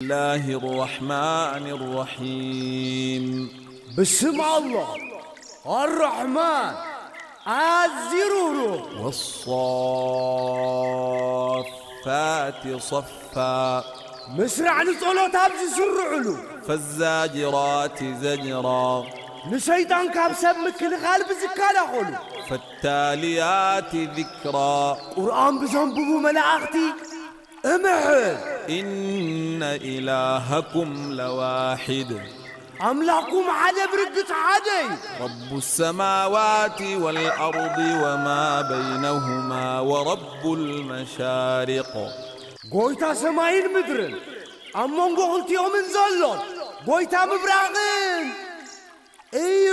الله الرحمن الرحيم. ብስም ኣላህ ኣራሕማን ኣዝዩ ርህሩህ። والصافات صفا. ምስራዕ ንጸሎት ኣብ ዝስርዕሉ። فالزاجرات زجرا. ንሸይጣን ካብ ሰብ ምክልኻል ብዝከላኸሉ። فالتاليات ذكرا. ቁርኣን ብዘንብቡ መላእኽቲ እምሕል። إن إلهكم لواحد. ኣምላኽኩም ሓደ ብርግጽ ሓደ እዩ። رب السماوات والأرض وما بينهما ورب المشارق. ጎይታ ሰማይን ምድርን ኣብ መንጎ ክልቲኦምን ዘሎን ጎይታ ምብራቕን እዩ።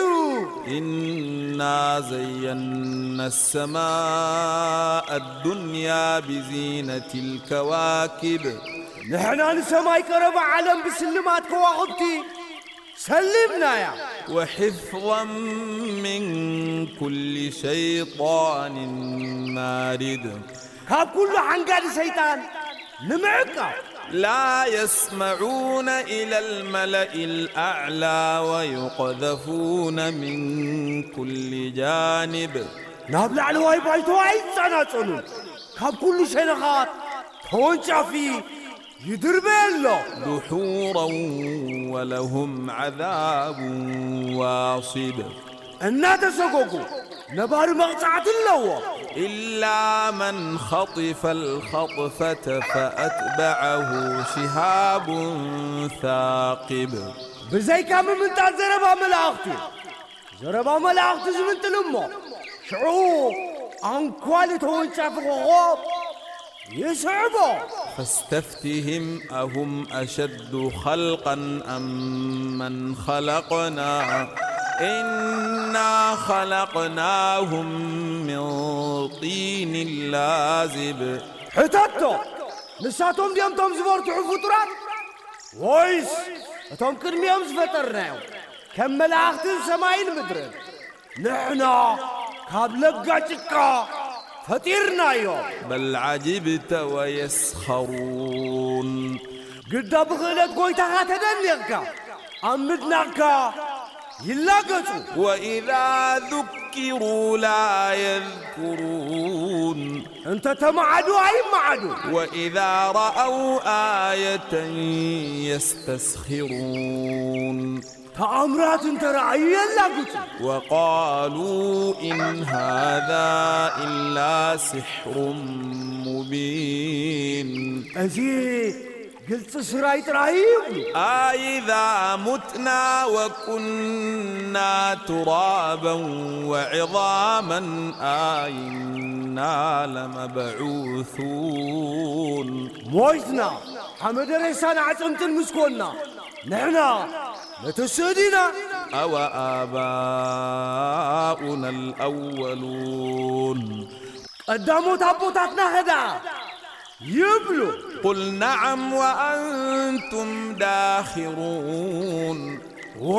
إنا زينا السماء الدنيا بزينة الكواكب. ንሕና ንሰማይ ቀረባ ዓለም ብስልማት ከዋኽብቲ ሰሊምናያ። وحفظا من كل شيطان مارد. ካብ ኩሉ ሓንጋዲ ሰይጣን ንምዕቃብ። لا يسمعون إلى الملأ الأعلى ويقذفون من كل جانب. ናብ ላዕለዋይ ባይቶ ኣይጸናጸኑን። ካብ ኩሉ ሸነኻት ተወንጫፊ ይድርበ ኣሎ። دحورا ولهم عذاب واصب. እናተሰጎጉ ነባሪ መቕጻዕቲ ኣለዎ። إلا من خطف الخطفة فأتبعه شهاب ثاقب. ብዘይካ ምምንጣል ዘረባ መላእኽቲ። ዘረባ መላእኽቲ ዝምንጥል እሞ ሽዑ ኣንኳሊ ተወንጫፊ ኮኾብ ይስዕቦ። فاستفتهم أهم أشد خلقا أم من خلقنا إنا خلقناهم من طين لازب. ሕተቶ፣ ንሳቶም ድዮም እቶም ዝበርትሑ ፍጡራት ወይስ እቶም ቅድሚኦም ዝፈጠርናዮም ከም መላእኽትን ሰማይን ምድርን ንሕና ካብ ለጋ ጭቃ ፈጢርናዮም። بل عجبت ويسخرون. ግዳ ብኽእለት ጎይታኻ ተደኒቕካ ኣብ ምድናቕካ ይላገጹ። وإذا ذكروا لا يذكرون. እንተ ተመዓዱ ኣይመዓዱ። وإذا رأوا آية يستسخرون. ተኣምራት እንተ ረኣዩ የላግጹ። وقالوا إن هذا إلا سحر مبين. እዚ ግልጺ ስራይ ጥራይ ይብሉ። أإذا متنا وكنا ترابا وعظاما أإنا لمبعوثون. ሞይትና ሓመደ ሬሳን ኣዕጽምትን ምስ ኮንና ንሕና ንትስእ ዲና። أوآباؤنا الأولون. ቀዳሞት ኣቦታትና ኸዳ ይብሉ። قل نعم وأنتم داخرون. ዋ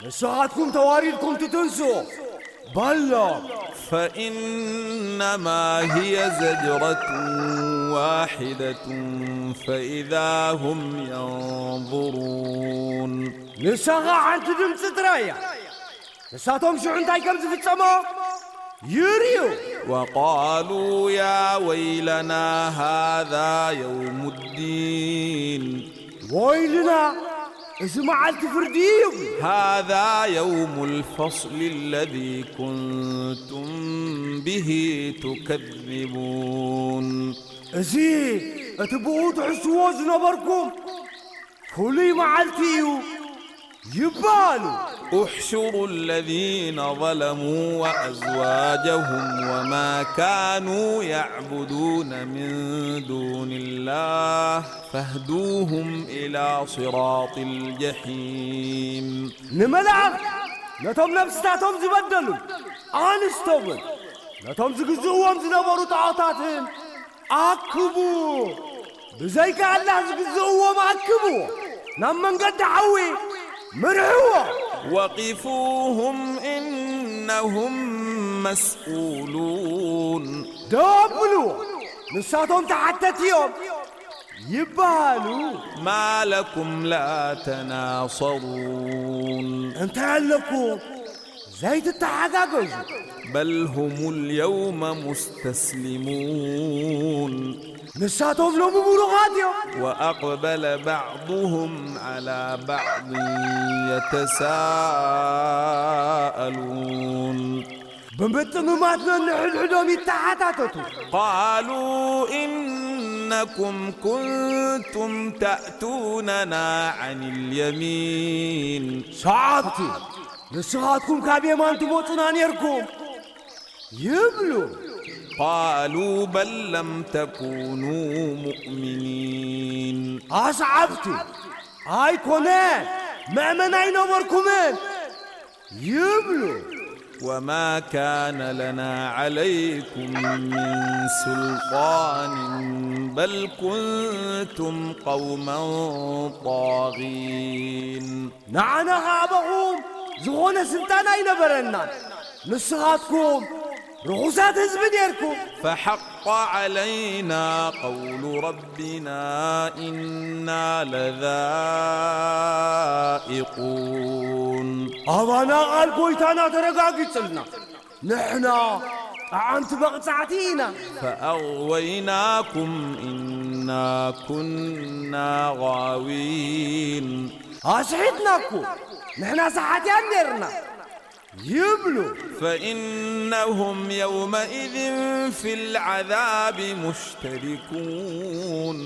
ንስኻትኩም ተዋሪድኩም ትትንስኡ በሎም። فإنما هي زجرة واحدة فإذا هم ينظرون. ንሳኻ ሓንቲ ድምፂ ጥራይ እያ። ንሳቶም ሽዑ እንታይ ከም ዝፍጸሞ ይርእዩ። وقالوا يا ويلنا هذا يوم الدين. ወይልና እዚ መዓልቲ ፍርዲ እዩ። هذا يوم الفصل الذي كنتم به تكذبون. እዚ እቲ ብኡ ትሕስዎ ዝነበርኩም ፍሉይ መዓልቲ እዩ ይበሃሉ። احشروا الذين ظلموا وأزواجهم وما كانوا يعبدون من دون الله فاهدوهم إلى صراط الجحيم. ንመላእኽት ነቶም ነብስታቶም ዝበደሉን ኣንስቶምን ነቶም ዝግዝእዎም ዝነበሩ ጣዖታትን ኣክቡ። ብዘይካ ኣላህ ዝግዝእዎም ኣክብዎ፣ ናብ መንገዲ ሓዊ ምርሕዎ። وقفوهم إنهم مسؤولون. ደው ኣብልዎ፣ ንሳቶም ተሓተቲ እዮም። ይበሃሉ። ما لكم لا تناصرون እንታይ ኣለኩም ዘይትተሓጋገዙ? بل هم اليوم مستسلمون ንሳቶም ሎሚ ምሩኻት እዮም። وأقبل بعضهم على بعض يتساءلون ብምጥምማት ነንሕድሕዶም ይተሓታተቱ። قالوا إنكم كنتم تأتوننا عن اليمين ሰዓብቲ ንስኻትኩም ካብ የማን ትመጹና ኔርኩም ይብሉ። قالوا بل لم تكونوا مؤمنين ኣስዓብቲ ኣይኮነ መእመን ኣይነበርኩምን ይብሉ። وما كان لنا عليكم من سلطان بل كنتم قوما طاغين ንዓና ኸዓ ኣባኹም ዝኾነ ስልጣን ኣይነበረናን። ንስኻትኩም ርኹሳት ህዝቢ ኔርኩም። فحق علينا قول ربنا إنا لذائقون ኣባና ቓል ጎይታና ተረጋጊጽልና። ንሕና ጠዓምቲ መቕጻዕቲ ኢና። فأغويناكم إنا كنا غاوين ኣስሒትናኩም። ንሕና ሰሓትያን ኔርና ይብሉ። فإنهم يومئذ في العذاب مشتركون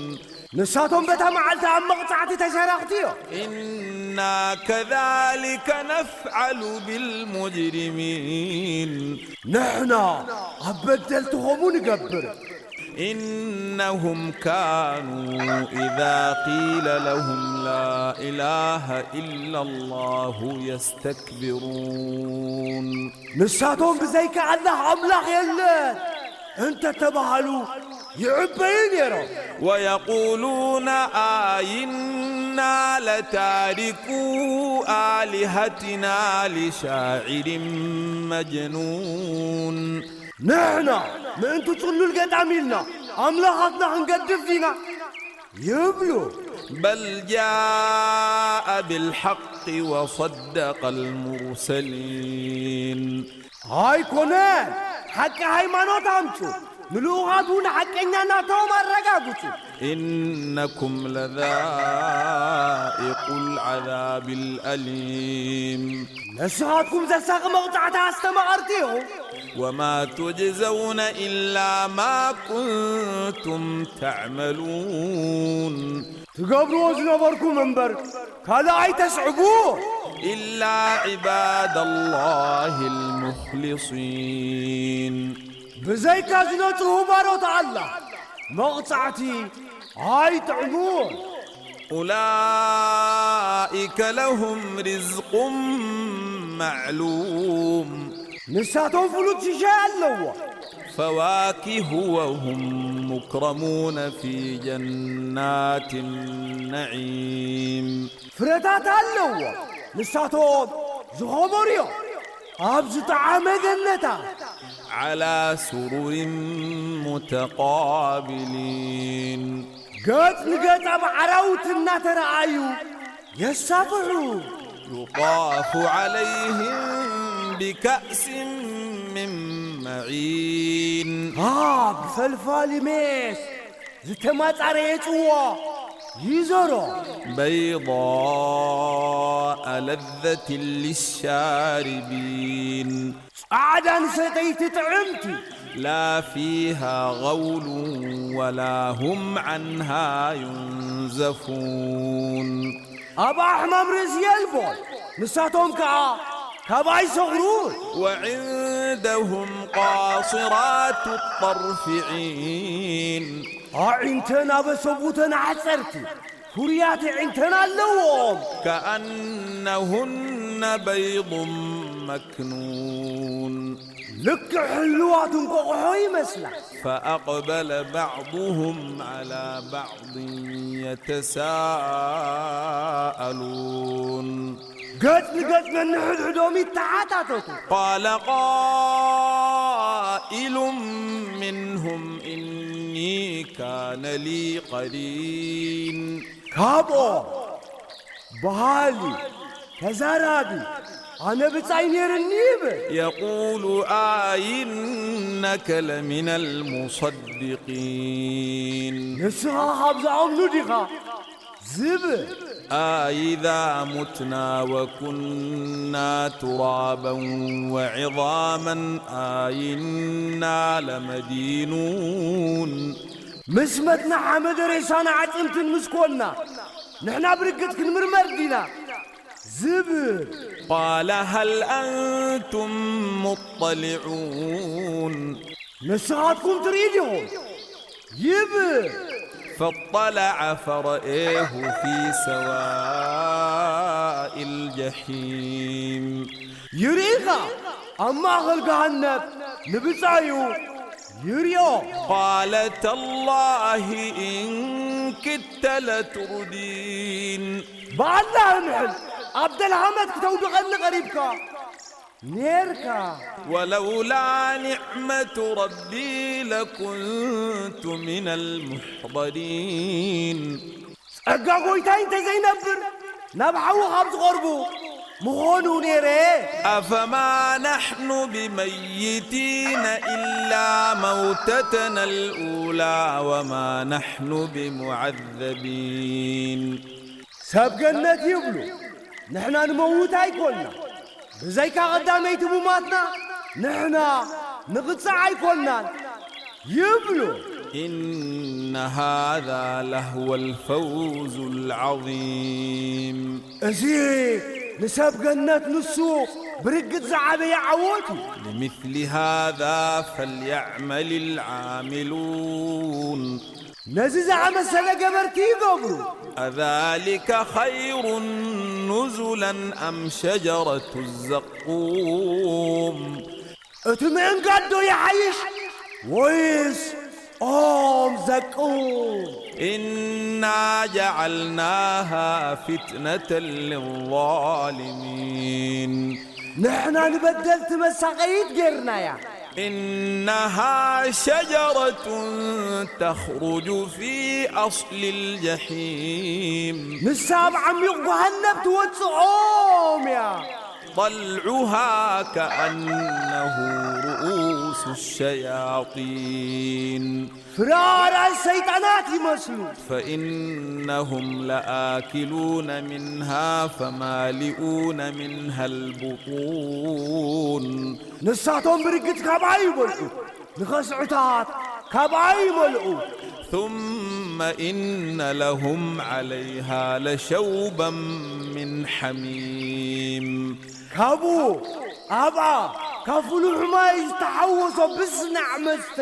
ንሳቶም በታ መዓልቲ ኣብ መቕጻዕቲ ተሸራኽቲ እዮም። إنا كذلك نفعل بالمجرمين ንሕና ኣብ በደልቲ ኸምኡ ንገብር። إنهم كانوا إذا قيل لهم لا إله إلا الله يستكبرون ንሳቶም ብዘይካ ኣላህ ኣምላኽ የለን እንተ ተባሃሉ ይዕበዩ ነይሮም። ويقولون أئنا لتاركو آلهتنا لشاعر مجنون ንሕና ምእንቲ ጽሉል ገጣሚ ኢልና ኣምላኻትና ክንገድፍ ኢና ይብሉ። بل جاء بالحق وصدق المرسلين ኣይኮነን፣ ሓቂ ሃይማኖት ኣምጹ፣ ንልኡኻት እውን ሓቀኛናቶም ኣረጋግጹ። إنكم لذائقو العذاب الأليم ንስኻትኩም ዘሳቒ መቕጻዕቲ ኣስተማቐርቲ ኢኹም። وما تجزون إلا ما كنتم تعملون ትገብርዎ ዝነበርኩም እምበር ካልእ ኣይተስዕቡ። إلا عباد الله المخلصين ብዘይካ ዝነጽሁ ባሮት ኣላህ መቕጻዕቲ ኣይጥዕሙን። أولئك لهم رزق معلوم ንሳቶም ፍሉጥ ሽሻይ ኣለዎ። فواكه وهم مكرمون في جنات النعيم ፍረታት ኣለዎ። ንሳቶም ዝኸበሩ እዮም ኣብ ዝጠዓመ ገነታት። على سرر متقابلين ገጽ ንገጽ ኣብ ዓራውት እናተረኣዩ የሳፍሑ። يطاف عليهم بكأس من معين ها ብፈልፋሊ ሜስ ዝተማጻረየ ጽዋ ይዞሮ። بيضاء لذة للشاربين ጻዕዳ ንሰተይቲ ጥዕምቲ። لا فيها غول ولا هم عنها ينزفون ኣብኣ ሕማም ርእሲ የልቦ። ንሳቶም ከኣ ካብ ኣይሰኽሩን። وعندهم قاصرات الطرف عين ኣዒንተን ኣበሰቡተን ሓጸርቲ ፍሩያት ኣዒንተን ኣለዎም። كأنهن بيض مكنون ልክዕ ሕልዋት እንቆቕሖ ይመስላ። فأقبل بعضهم على بعض يتساءلون ገጽ ንገጽ ነንሕድሕዶም ይተሓታተቱ። قال قائل منهم إني كان لي قرين ካብኦም በሃሊ ተዛራቢ ኣነ ብጻይ ነይርኒ ይብል። يقول أئنك لمن المصدقين ንስኻ ካብ ዝኣምኑ ዲኻ ዝብል። أإذا متنا وكنا ترابا وعظاما أإنا لمدينون ምስ መትና ሓመደ ሬሳና ዓጽምትን ምስ ኮንና ንሕና ብርግጽ ክንምርመር ዲና ዝብል። قال هل أنتم مطلعون ንስኻትኩም ትርኢ ዲኹም ይብል። فاطلع فرآه في سواء الجحيم ይርኢ ኸኣ ኣብ ማእኸል ገሃነብ ንብጻዩ ይርእዮ። قال تالله إن كدت لتردين ብኣላህ እምሕል ኣብ ደልሃመት ክተውድቐኒ ቐሪብካ ኔርካ። ولولا نعمة ربي لكنت من المحضرين ጸጋ ጐይታይ እንተ ዘይነብር ናብ ሓዊ ካብ ዝቐርቡ ምኾኑ ነይረ። أفما نحن بميتين إلا موتتنا الأولى وما نحن بمعذبين ሰብ ገነት ይብሉ ንሕና ንመውት ኣይኮንና ብዘይካ ቐዳመይቲ ሙማትና ንሕና ንቕጻዕ ኣይኮንናን ይብሉ። إن هذا لهو الفوز العظيم እዚ ንሰብ ገነት ንሱ ብርግጽ ዝዓበየ ዓወት እዩ። لمثل هذا فليعمل العاملون ነዚ ዝኣመሰለ ገበርቲ ይገብሩ። أذلك خير نزلا أم شجرة الزقوم እቲ ምእንጋድ ዶ ይሓይሽ ወይስ ኦም ዘቁም? إنا جعلناها فتنة للظالمين ንሕና ንበደልቲ መሳቐይት ጌርናያ። إنها شجرة تخرج في أصل الجحيم ንሳ ኣብ ዓሚቕ ጓሃነብ ትወጽእ ኦም እያ። طلعها كأنه رؤوس الشياطين ፍረ ኣራእሲ ሰይጣናት ይመስሉ። فإنهم لآكلون منها فمالئون منها البطون ንሳቶም ብርግጽ ካብኣ ይበልዑ፣ ንኸስዕታት ካብኣ ይመልኡ። ثم إن لهم عليها لشوبا من حميم ካብኡ ኣብኣ ካብ ፍሉሕ ማይ ዝተሓወሶ ብስናዕ መስተ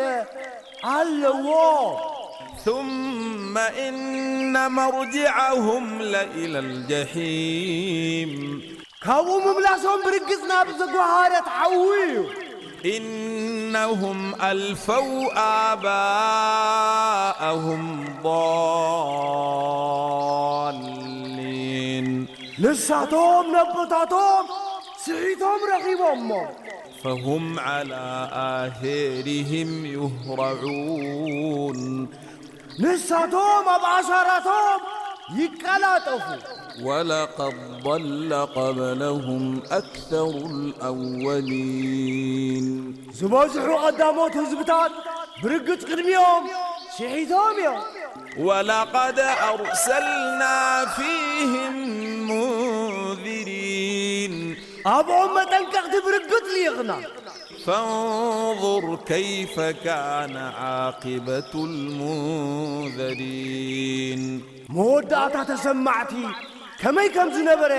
ኣለዎ። ثم إن مرجعهم لإلى الجحيم ካብኡ ምምላሶም ብርግጽ ናብ ዘጓሃረት ሓዊ እዩ። إنهم ألفوا آباءهم ضالين ንሳቶም ነቦታቶም ስሒቶም ረኺቦሞ። فهم على آثارهم يهرعون ንሳቶም ኣብ ኣሳራቶም ይቀላጠፉ። ولقد ضل قبلهم أكثر الأولين ዝበዝሑ ቀዳሞት ህዝብታት ብርግጽ ቅድሚኦም ስሒቶም እዮም። ولقد أرسلنا فيهم منذرين ኣብኦም መጠንቀቕቲ ብርግጽ ልኢኽና። فانظر كيف كان عاقبة المنذرين መወዳእታ ተሰማዕቲ ከመይ ከም ዝነበረ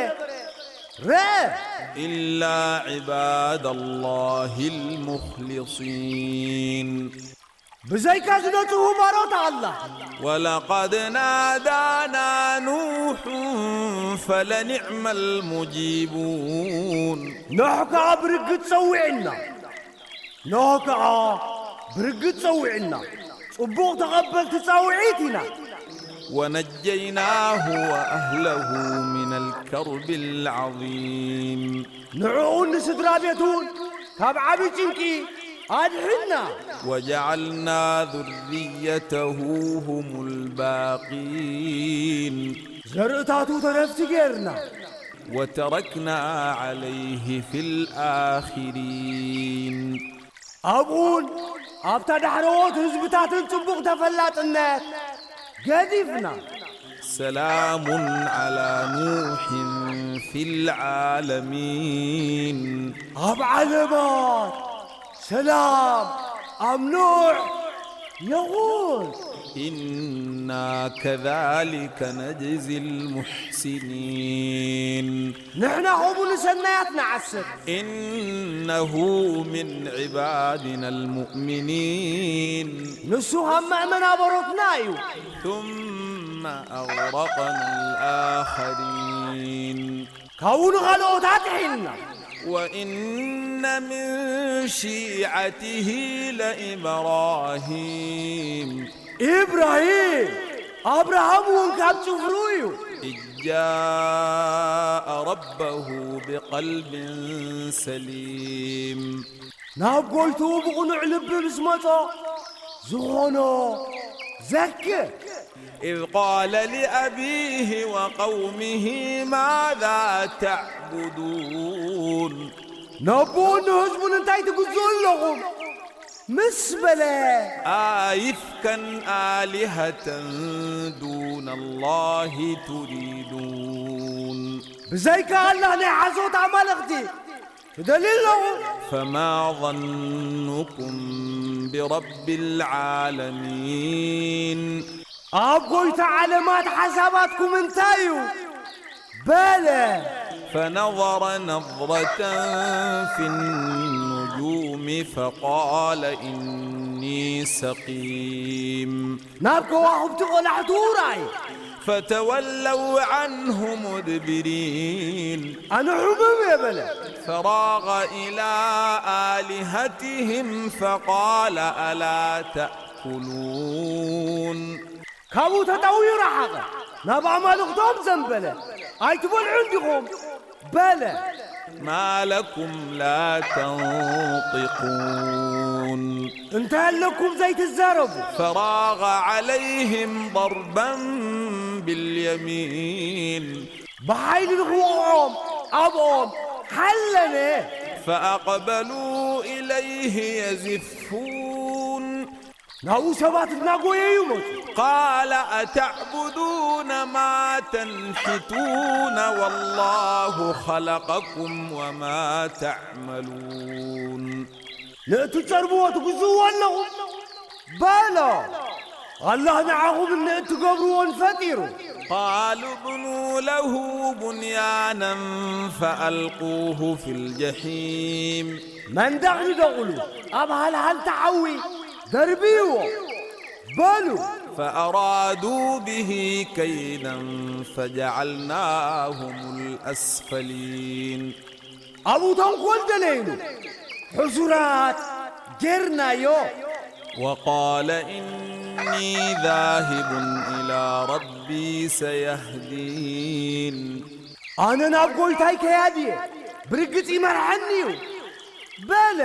ርአ። إلا عباد الله المخلصين ብዘይካ ዝነጽሁ ባሮት ኣላህ። ولقد نادانا نوح فلنعم المجيبون ኖሕ ከኣ ብርግጽ ጸዊዕና። ኖህ ከኣ ብርግጽ ጸዊዕና፣ ጽቡቕ ተቐበልቲ ጻውዒት ኢና። ونجيناه وأهله من الكرب العظيم ንዕኡን ንስድራ ቤቱን ካብ ዓቢ ጭንቂ ኣድሕና። وجعلنا ذريته هم الباقين ዘርእታቱ ተረፍቲ ጌርና። وتركنا عليه في الآخرين ኣብኡን ኣብታ ዳሕረዎት ህዝብታትን ጽቡቕ ተፈላጥነት ገዲፍና። سلام على نوح في العالمين ኣብ ዓለማት ሰላም ኣብ ኖሕ ይኹን። إنا كذلك نجزي المحسنين ንሕና ኸምኡ ንሰናያት ንዓስብ። إنه من عبادنا المؤمنين ንሱ ኻብ መእመና በሮትና እዩ። ثم أغرقنا الآخرين ካብኡ ንኻልኦት ኣጥሒልና። وإن من شيعته لإبراهيم ኢብራሂም ኣብርሃም እውን ካብ ጭፍሩ እዩ። إذ جاء ربه بقلب سليم ናብ ጎይትኡ ብቕኑዕ ልቢ ምስ መጾ ዝኾኖ ዘክር። إذ قال لأبيه وقومه ماذا تعبدون ነቦኡን ንህዝቡን እንታይ ትግዝኡ ኣለኹም ምስ በለ። أئفكا آلهة دون الله تريدون ብዘይካ ኣላህ ናይ ሓሶት ኣማልኽቲ ትደልዩ ኣለኹም። فما ظنكم برب العالمين ኣብ ጎይታ ዓለማት ሓሳባትኩም እንታይ እዩ በለ። فنظر نظرة في النجوم فقال إني سقيم ናብ ከዋኽብቲ ቆላሕቱ ራእየ። فتولوا عنه مدبرين ኣነ ሕሙም እየ በለ። فراغ إلى آلهتهم فقال ألا تأكلون ካብኡ ተጠውዩ ረሓቐ። ናብ ኣማልኽቶም ዘንበለ። ኣይትበልዑን ዲኹም በለ። ما لكم لا تنطقون እንታይ ኣለኩም ዘይትዛረቡ። فراغ عليهم ضربا باليمين ብሓይልንኽውዖም ኣብኦም ሓለነ። فأقبلوا إليه يزفون ናብኡ ሰባት እናጎየዩ መፁ። قال أتعبدون ما تنحتون والله خلقكم وما تعملون ንእትፀርብዎ ትግዝእዎ ኣለኹም በሎ። ኣላህ ንዓኹምን ንእትገብርዎን ፈጢሩ። قالوا ابنوا له بنيانا فألقوه في الجحيم መንደቕ ንደቑሉ ኣብ ሃልሃልቲ ሓዊ ደርብይዎ በሉ። فأرادوا به كيدا فجعلناهم الأسفلين ኣብኡ ተንኮል ደለይሉ ሕሱራት ጌርናዮ። وقال إني ذاهب إلى ربي سيهدين ኣነ ናብ ጎይታይ ከያድየ ብርግጽ ይመርሐኒ እዩ በለ።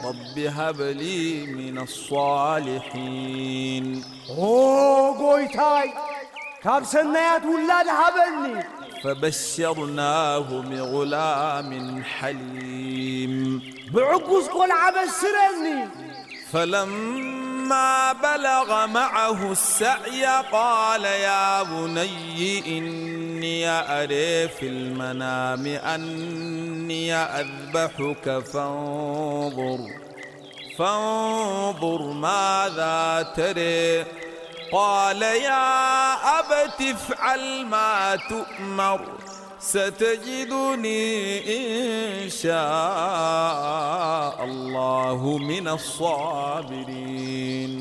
رب هب لي من الصالحين ኦ ጎይታይ ካብ ሰናያት ውላድ ሃበኒ። فبشرناه بغلام حليم ብዕጉስ ቆልዓ በስረኒ። فلما بلغ معه السعي قال يا بني إني أرى في المنام أني أذبحك فانظر فانظر ماذا ترى قال يا أبت افعل ما تؤمر ستجدني إن شاء الله من الصابرين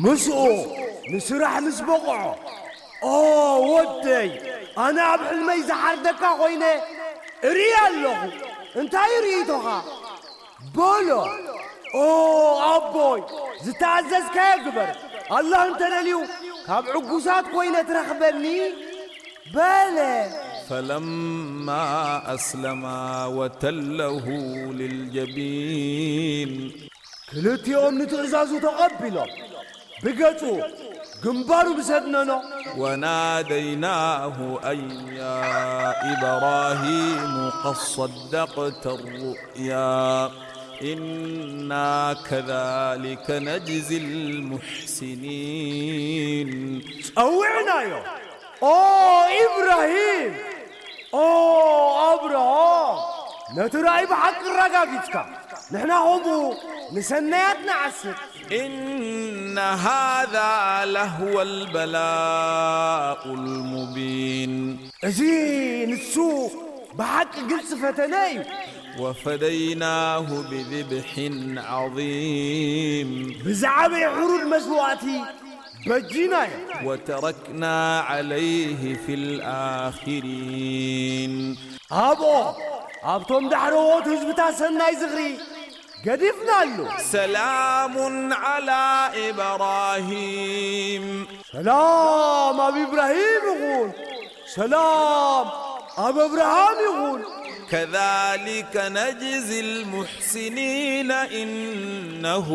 ምስኡ ንስራሕ ምስ በቕዖ ኦ ወደይ ኣነ ኣብ ሕልመይ ዝሓርደካ ኮይነ እርኢ ኣለኹ። እንታይ ርእይቶኻ በሎ። ኦ ኣቦይ ዝተኣዘዝካዮ ግበር። ኣላህ እንተደልዩ ካብ ዕጉሳት ኮይነ ትረኽበኒ በለ። فلما أسلما وتله للجبين ክልቲኦም ንትእዛዙ ተቐቢሎም፣ ብገጹ ግንባሩ ብሰድነኖ። وناديناه أن يا إبراهيم قد صدقت الرؤيا إنا كذلك نجزي المحسنين. ጸዊዕናዮ። ኦ ኢብራሂም፣ ኦ ኣብርሃም፣ ነቲ ራእይ ብሓቂ ኣረጋጊጽካ፣ ንሕና ኸምኡ ንሰናያት ንዓስብ። إن هذا لهو البلاء المبين. እዚ ንሱ ብሓቂ ግልጺ ፈተነ እዩ። وفديناه بذبح عظيم. ብዛዕባ ሕሩድ መስዋእቲ በጂናዮ። وتركنا عليه في الآخرين. ኣብኦ ኣብቶም ዳሕረዎት ህዝብታት ሰናይ ዝኽሪ ገዲፍናሉ። سلام على إبراهيم. ሰላም ኣብ ኢብራሂም ይኹን፣ ሰላም ኣብ ኣብርሃም ይኹን። كذلك نجزي المحسنين إنه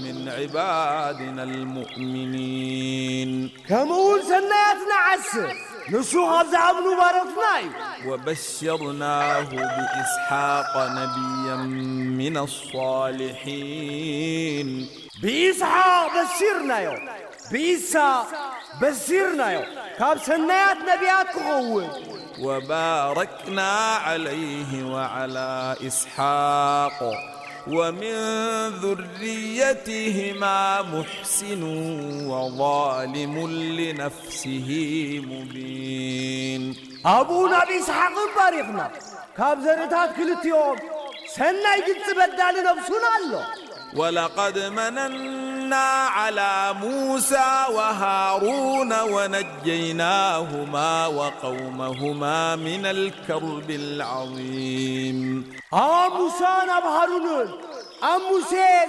من عبادنا المؤمنين. ከምኡ እውን ሰናያት ንዓስብ፣ ንሱ ካብ ዝኣምኑ ባሮትና እዩ። وبشرناه بإسحاق نبيا من الصالحين. ብኢስሓቅ በሲርናዮ፣ ብኢሳ በሲርናዮ፣ ካብ ሰናያት ነቢያት ክኸውን። وباركنا عليه وعلى إسحاق ومن ذريتهما محسن وظالم لنفسه مبين. ኣብኡ ናብ ኢስሓቅን ባሪኽና፣ ካብ ዘርእታት ክልቲኦም ሰናይ ግልጺ በዳሊ ነብሱን ኣሎ። ولقد مننا على موسى وهارون ونجيناهما وقومهما من الكرب العظيم. ኣብ ሙሳን ኣብ ሃሩንን፣ ኣብ ሙሴን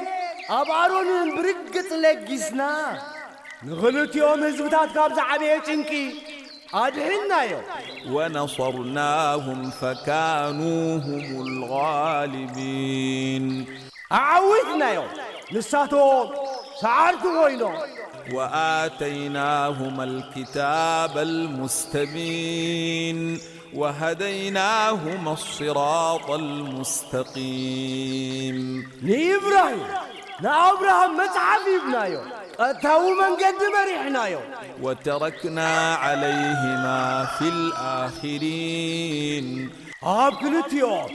ኣብ ኣሮንን ብርግጽ ለጊስና፣ ንኽልቲኦም ህዝብታት ካብ ዝዓበየ ጭንቂ ኣድሒንናዮም። ونصرناهم فكانوا هم الغالبين. ኣዓዊትናዮም፣ ንሳቶም ሰዓርቲ ኮይኖም። وآتيناهما الكتاب المستبين وهديناهما الصراط المستقيم. ንኢብራሂም ንኣብርሃም መጽሓፍ ሂብናዮ፣ ቀጥታዊ መንገዲ መሪሕናዮ። وتركنا عليهما في الآخرين. ኣብ ክልቲኦም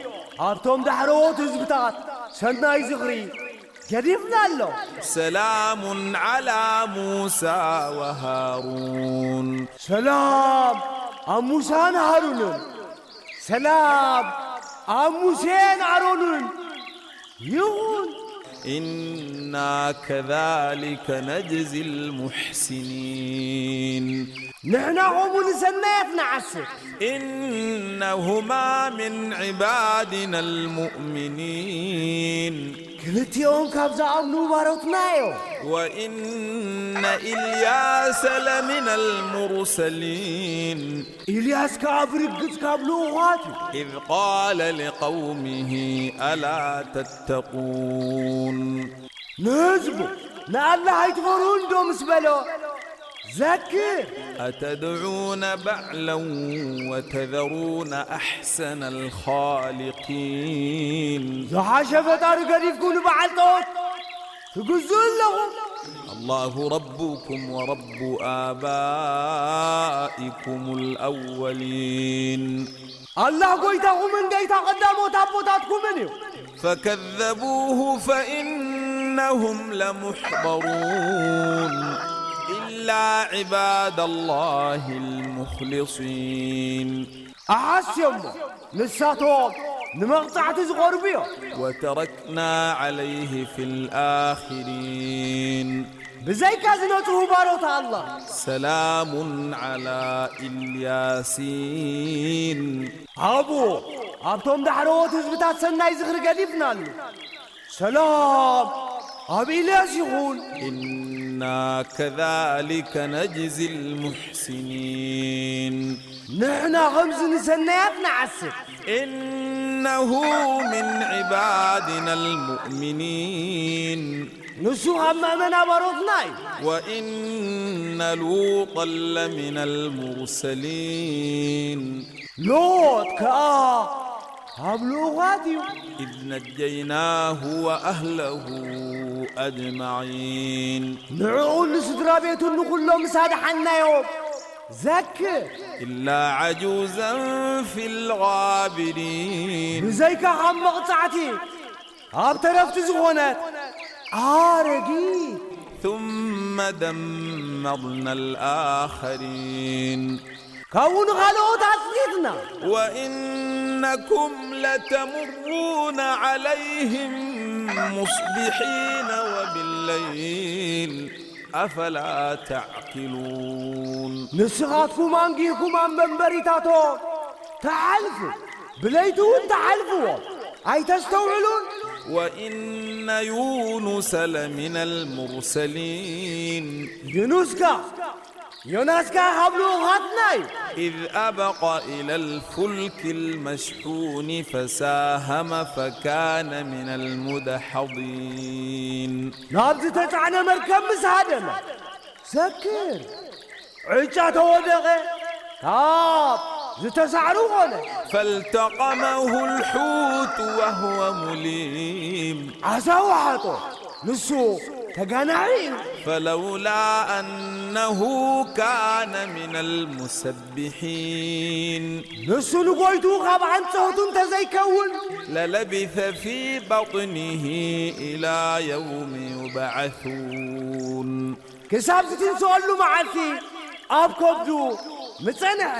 ኣብቶም ዳሕረዎት ህዝብታት ሰናይ ዝኽሪ ገዲፍና ኣሎ። سلام على موسى وهارون. ሰላም ኣብ ሙሳን ሃሩንን፣ ሰላም ኣብ ሙሴን ኣሮንን ይኹን። إنا كذلك نجزي المحسنين. ንሕና ኸምኡ ንሰናያት ንዓስብ። إنهما من عبادنا المؤمنين. ክልቲኦም ካብ ዝኣምኑ ባሮትና እዮም። وإن إلياس لمن المرسلين. ኢልያስ ከኣ ብርግጽ ካብ ልኡኻት እዩ። إذ قال لقومه ألا تتقون. ንህዝቡ ንኣላህ ኣይትፈርሁን ዶ ምስ በሎ ዘክር። أتدعون بعلا وتذرون أحسن الخالقين. ዝሓሸ ፈጣሪ ገዲፍኩም ንበዓል ጣዖት ትግዝኡ ኣለኹም። الله ربكم ورب آبائكم الأولين. ኣላህ ጎይታኹምን ገይታ ቐዳሞት ኣቦታትኩምን እዩ። فكذبوه فإنهم لمحضرون. إلا عباد الله المخلصين. ኣሓስዮሞ ንሳቶም ንመቕጻዕቲ ዝቐርቡ እዮም። وتركنا عليه في الآخرين. ብዘይካ ዝነጽሁ ባሮት ኣላህ። سلام على الياسين. ኣብኡ ኣብቶም ዳሕረዎት ህዝብታት ሰናይ ዝኽሪ ገዲፍናሉ። ሰላም ኣብ ኢልያስ ይኹን። إنا كذلك نجزي المحسنين. ንሕና ኸምዚ ንሰናያት ንዓስብ። إنه من عبادنا المؤمنين. ንሱ ኻብ ምእመና ባሮትና እዩ። وإن لوطا لمن المرسلين. ሎጥ ከኣ ካብ ልኡኻት እዩ። إذ نجيناه وأهله أجمعين. ንዕኡን ንስድራ ቤቱን ንኹሎም ምስ ኣድሓንናዮም። ዘክር። إلا عجوزا في الغابرين. ብዘይካ ካብ መቕጻዕቲ ኣብ ተረፍቲ ዝኾነት ኣረጊት። ثم دمرنا الآخرين. ካብኡ ንኻልኦት ኣጽኒትና። وإنكم لتمرون عليهم مصبحين وبالليل أفلا تعقلون. ንስኻትኩም ኣንጊህኩም ኣብ መንበሪታቶም ትሓልፉ፣ ብለይቲ እውን ትሓልፍዎም። ኣይተስተውዕሉን? وإن يونس لمن المرسلين. ዩኑስካ ዮናስካ ካብ ልኡኻትና እዩ። إذ أبق إلى الفلك المشحون فساهم فكان من المدحضين. ናብ ዝተጻዕነ መርከብ ምስ ሃደመ። ዘክር። ዕጫ ተወደቐ። ካብ ዝተሳዕሩ ኾነ። فالتقمه الحوت وهو مليم. ዓሳ ወሓጦ። ንሱ ተጋናዒ እዩ። فلولا أنه كان من المسبحين. ንሱ ንጎይቱ ካብ ዓንጸውቱ እንተዘይከውን። للبث في بطنه إلى يوم يبعثون. ክሳብ ዝትንስኣሉ መዓልቲ ኣብ ከብዱ ምጸንሐ።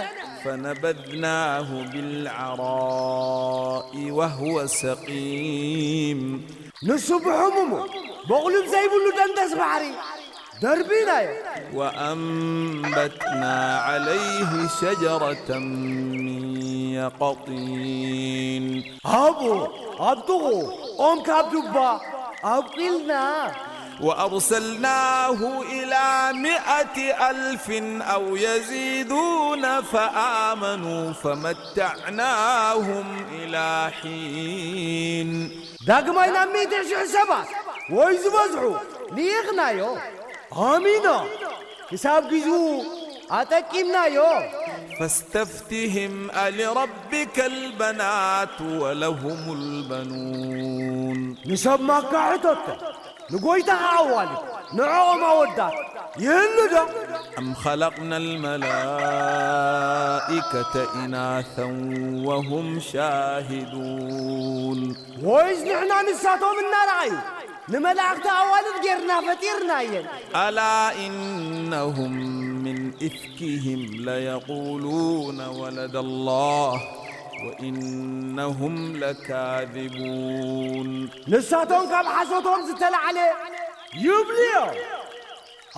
فنبذناه بالعراء وهو سقيم. ንሱ ብሕሙሙ በቑሉብ ዘይብሉ ደንደስ ባሕሪ ደርቢናዮ። وأنبتنا عليه شجرة من يقطين. ኣብኡ ኣብ ጥቑ ኦም ካብ ዱባ ኣብቂልና። وأرسلناه إلى مائة ألف أو يزيدون فآمنوا فمتعناهم إلى حين. ዳግማይ ናብ ሚእቲ ሽሕ ሰባት ወይ ዝበዝሑ ልኢኽናዮ። ኣሚኖ ክሳብ ግዜኡ ኣጠቂምናዮ። فاستفتهم ألربك البنات ولهم البنون. ንሰብ ማካ ሕተቶ። ንጎይታኻ ኣዋልድ ንዕኦም ኣወዳት ይህሉ ዶ? أم خلقنا الملائكة إناثا وهم شاهدون. ወይስ ንሕና ንሳቶም እናረኣዩ ንመላእኽቲ ኣዋልድ ጌርና ፈጢርናየን? ألا إنهم من إفكهم ليقولون ولد الله وإنهم لكاذبون. ንሳቶም ካብ ሓሶቶም ዝተላዕለ ይብሉ እዮም።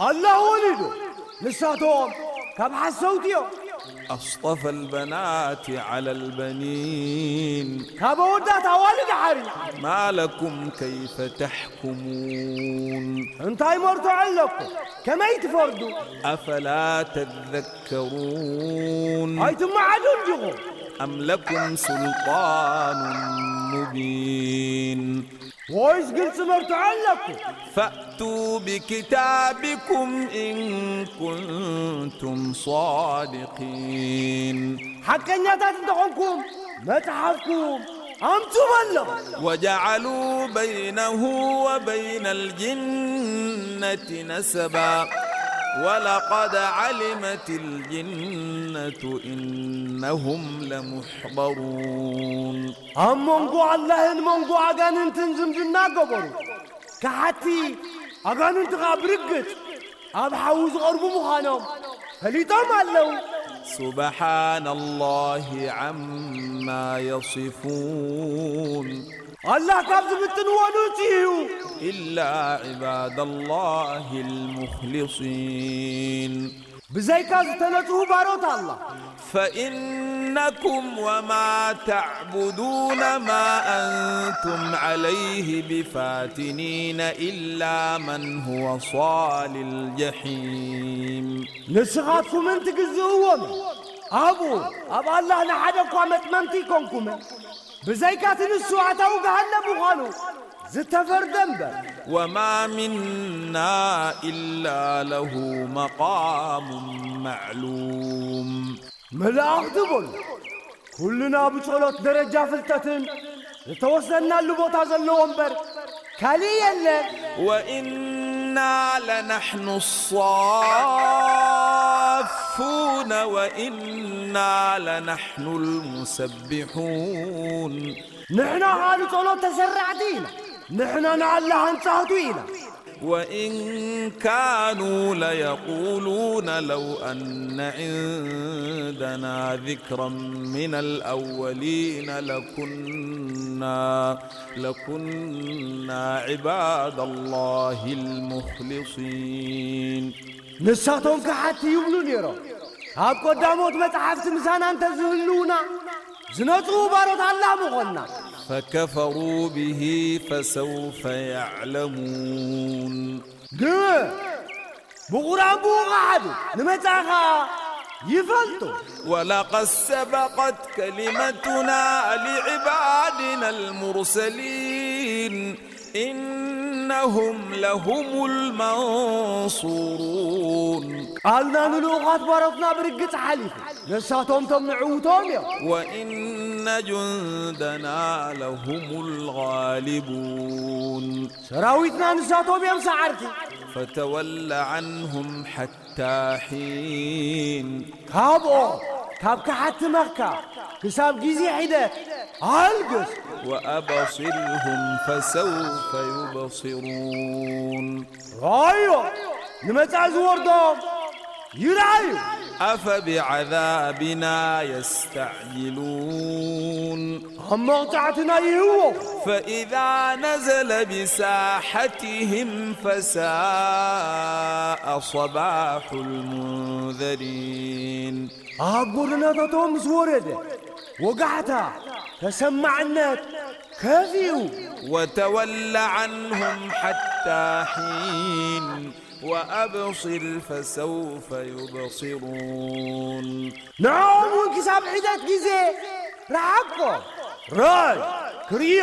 ኣላህ ወሊዱ። ንሳቶም ካብ ሓሰውቲ እዮም። أصطفى البنات على البنين. ካብ ኣወዳት ኣዋልድ ሓሪ። ما لكم كيف تحكمون. እንታይ መርትዖ ኣለኩም? ከመይ ትፈርዱ? أفلا تذكرون. ኣይትመዓዱን ዲኹም? أم لكم سلطان مبين. ወይስ ግልጺ መርትዖ ኣለኩም? فأتوا بكتابكم إن كنتم صادقين. ሓቀኛታት እንተኾንኩም መጽሓፍኩም ኣምጹ በሎም። وجعلوا بينه وبين الجنة نسبا ولقد علمت الجنة إنهم لمحضرون. ኣብ መንጎ ኣላህን መንጎ ኣጋንንትን ዝምድና ገበሩ። ከሓቲ ኣጋንንቲ ኸኣ ብርግጽ ኣብ ሓዊ ዝቐርቡ ምዃኖም ፈሊጦም ኣለዉ። سبحان الله عما يصفون. ኣላህ ካብ ዝምጥንዎ ንጹህ እዩ። إلا عباد الله المخلصين. ብዘይካ ዝተነጽሁ ባሮት ኣላ። فإنكم وما تعبدون ما أنتم عليه بفاتنين إلا من هو صال الجحيم. ንስኻትኩምን ትግዝእዎም ኣብኡ ኣብ ኣላህ ንሓደ እኳ መጥመምቲ ይኮንኩምን፣ ብዘይካቲ ንሱ ኣታዊ ገሃነም ምዃኑ ዝተፈርደ እምበር። وما منا إلا له مقام معلوم. መላእኽቲ በሉ፣ ኩልና ብጸሎት ደረጃ ፍልጠትን ዝተወሰናሉ ቦታ ዘለዎ እምበር ካልእ የለን። وإنا لنحن الصافون وإنا لنحن المسبحون. ንሕና ኸኣ ንጸሎት ተሰራዕቲ ኢና፣ ንሕና ንኣላህ ኣንጻህቱ ኢና። وإن كانوا ليقولون لو أن عندنا ذكرا من الأولين لكنا لكنا عباد الله المخلصين. ንሳቶም ከሓቲ ይብሉ ነይሮም፣ ካብ ቀዳሞት መጻሕፍቲ ምሳና እንተ ዝህልውና ዝነጽሁ ባሮት ኣላህ ምኾንና። فكفروا به فسوف يعلمون. ግን ብቑርኣን ብኡ ኸሓዱ ንመጻኢ ኸኣ ይፈልጡ። ولقد سبقت كلمتنا لعبادنا المرسلين إنهم لهم المنصورون. ቃልና ንልኡኻት ባሮትና ብርግጽ ሓሊፉ፣ ንሳቶም ቶም ንዕውቶም እዮም። وإن جندنا لهم الغالبون. ሰራዊትና ንሳቶም እዮም ሰዓርቲ። فتول عنهم حتى حين. ካብኦ ካብ ከሓቲ መካ ክሳብ ግዜ ሒደት ኣልግስ። وأبصرهم فسوف يبصرون. ራዮ ንመጻኢ ዝወርዶም ይረኣዩ። أفبعذابنا يستعجلون. ኣብ መቕጻዕትና ይህወኹ። فإذا نزل بساحتهم فساء صباح المنذرين. ኣብ ጎደናታቶም ምስ ወረደ ወጋሕታ ተሰማዕነት ከፊኡ። وتول عنهم حتى حين وأبصر فسوف يبصرون. ንዕኦም እውን ክሳብ ሒደት ግዜ ረሓቆ ራይ ክርእዮ።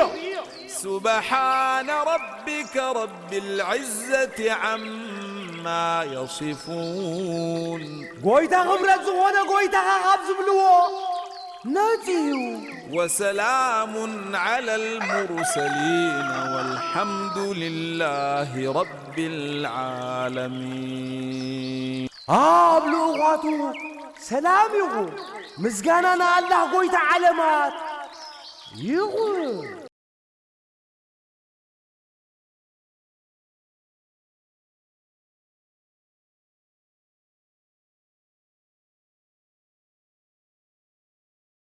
سبحان ربك رب العزة عما يصفون. ጎይታ ኽብረት ዝኾነ ጎይታኻ ካብ ዝብልዎ ነጺሁ። وسلام على المرسلين والحمد لله رب العالمين. ኣብ ልኡኻቱ ሰላም ይኹን፣ ምስጋና ንኣላህ ጎይታ ዓለማት ይኹን።